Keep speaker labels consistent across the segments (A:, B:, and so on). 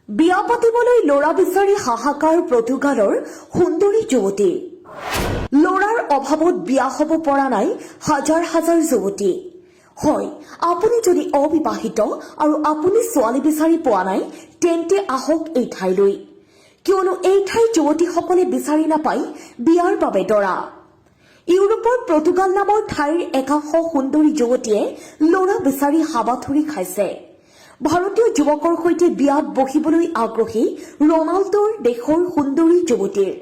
A: বিয়া পাতিবলৈ ল'ৰা বিচাৰি হাহাকাৰ পৰ্তুগালৰ সুন্দৰী যুৱতীৰ। ল'ৰাৰ অভাৱত বিয়া হ'ব পৰা নাই হাজাৰ হাজাৰ যুৱতী। হয়, আপুনি যদি অবিবাহিত আৰু আপুনি ছোৱালী বিচাৰি পোৱা নাই, তেন্তে আহক এই ঠাইলৈ। কিয়নো এই ঠাইৰ যুৱতীসকলে বিচাৰি নাপায় বিয়াৰ বাবে দৰা। ইউৰোপৰ পৰ্তুগাল নামৰ ঠাইৰ একাংশ সুন্দৰী যুৱতীয়ে ল'ৰা বিচাৰি হাবাথুৰি খাইছে। ভাৰতীয় যুৱকৰ সৈতে বিয়াত বহিবলৈ আগ্ৰহী ৰনাল্ডোৰ দেশৰ সুন্দৰী যুৱতীৰ।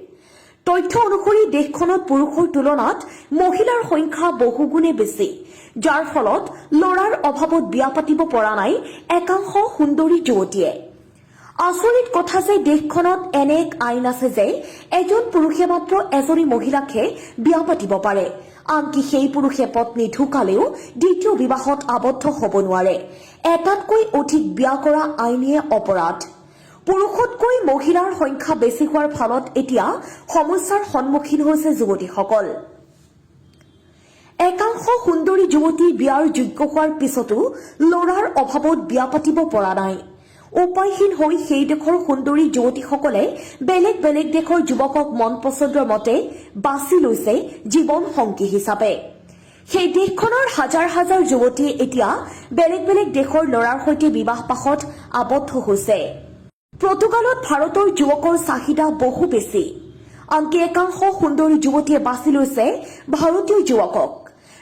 A: তথ্য অনুসৰি দেশখনত পুৰুষৰ তুলনাত মহিলাৰ সংখ্যা বহুগুণে বেছি, যাৰ ফলত ল'ৰাৰ অভাৱত বিয়া পাতিব পৰা নাই একাংশ সুন্দৰী যুৱতীয়ে। আচৰিত কথা যে দেশখনত এনে এক আইন আছে যে এজন পুৰুষে মাত্ৰ এজনী মহিলাকহে বিয়া পাতিব পাৰে। আনকি সেই পুৰুষে পত্নী ঢুকালেও দ্বিতীয় বিবাহত আবদ্ধ হ'ব নোৱাৰে। এটাতকৈ অধিক বিয়া কৰা আইনীয়ে অপৰাধ। পুৰুষতকৈ মহিলাৰ সংখ্যা বেছি হোৱাৰ ফলত এতিয়া সমস্যাৰ সন্মুখীন হৈছে যুৱতীসকল। একাংশ সুন্দৰী যুৱতী বিয়াৰ যোগ্য হোৱাৰ পিছতো ল'ৰাৰ অভাৱত বিয়া পাতিব পৰা নাই। উপায়হীন হৈ সেই দেশৰ সুন্দৰী যুৱতীসকলে বেলেগ বেলেগ দেশৰ যুৱকক মন পচন্দৰ মতে বাছি লৈছে জীৱন সংগী হিচাপে। সেই দেশখনৰ হাজাৰ হাজাৰ যুৱতীয়ে এতিয়া বেলেগ বেলেগ দেশৰ ল'ৰাৰ সৈতে বিবাহ পাশত আবদ্ধ হৈছে। পৰ্তুগালত ভাৰতৰ যুৱকৰ চাহিদা বহু বেছি। আনকি একাংশ সুন্দৰী যুৱতীয়ে বাছি লৈছে ভাৰতীয় যুৱকক।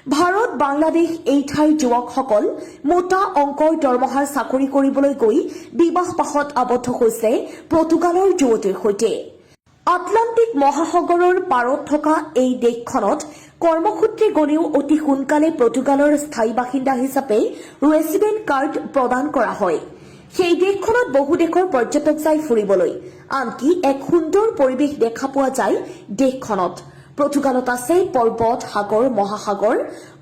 A: ভাৰত, বাংলাদেশ এই ঠাইৰ যুৱকসকল মোটা অংকৰ দৰমহাৰ চাকৰি কৰিবলৈ গৈ বিবাহ পাশত আবদ্ধ হৈছে পৰ্তুগালৰ যুৱতীৰ সৈতে। আটলাণ্টিক মহাসাগৰৰ পাৰত থকা এই দেশখনত কৰ্মসূত্ৰে গ'লেও অতি সোনকালে পৰ্তুগালৰ স্থায়ী বাসিন্দা হিচাপে ৰেচিডেণ্ট কাৰ্ড প্ৰদান কৰা হয়। সেই দেশখনত বহু দেশৰ পৰ্যটক যায় ফুৰিবলৈ। আনকি এক সুন্দৰ পৰিৱেশ দেখা পোৱা যায় দেশখনত। পৰ্তুগালত আছে পৰ্বত, সাগৰ, মহাসাগৰ,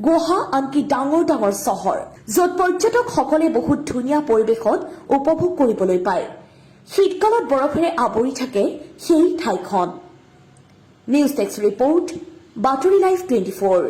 A: গুহা, আনকি ডাঙৰ ডাঙৰ চহৰ, য'ত পৰ্যটকসকলে বহুত ধুনীয়া পৰিৱেশত উপভোগ কৰিবলৈ পায়। শীতকালত বৰফেৰে আৱৰি থাকে সেই ঠাইখন। নিউজ ডেস্ক ৰিপৰ্ট, বাতৰি লাইভ 24।